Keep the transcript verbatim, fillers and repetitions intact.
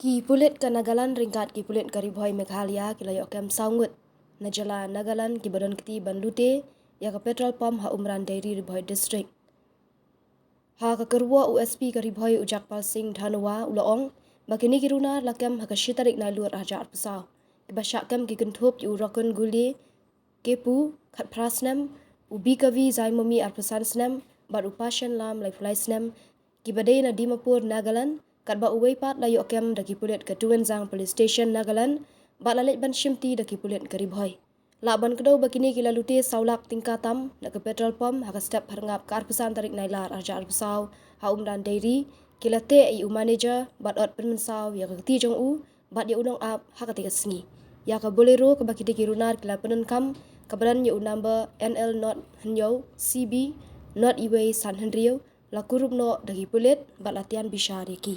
Ki pulit ka Nagaland ryngkat ki pulit ka Ri Bhoi Meghalaya ki la ïoh kem saw ngut na jylla Nagaland kiba don kti ban lute ïa ka petrol pump ha Umran Dairy, Ri Bhoi District. Ha ka kyrwoh u S P ka Ri Bhoi u Jagpal Singh Dhanoa u la ong ba kine ki runar la kem ha ka shi tarik Nailur ar hajar arphew saw, kiba shah kem ki kynthup ïa u Rokon Gule Kepu, khatphra snem, u Bikavi Zaimomi, arphew san snem, bad u Pashen Lam, laiphew lai snem, kiba dei na Dimapur, Nagaland, katba uwei pat la ïoh kem da ki pulit ka Tuenzang Police Station, Nagaland, bad la leit ban shimti da ki pulit ka Ri Bhoi. Lah ban kdew ba kine ki la lute saw lak tyngka tam na ka petrol pump ha ka step pharngap ka arphew san tarik Nailar ar hajar arphew saw ha Umran Dairy, ki la teh ïa u manager bad ot pynmynsaw ïa ka kti jong u bad ïa u nongap ha katei ka sngi. Ïa ka Bolero kaba kitei ki runar ki la pyndonkam, kaba don ïa u number N L not hynñiew C B not iwei san hynriew, la kurup noh da ki pulit bad la tian bishar ïa ki.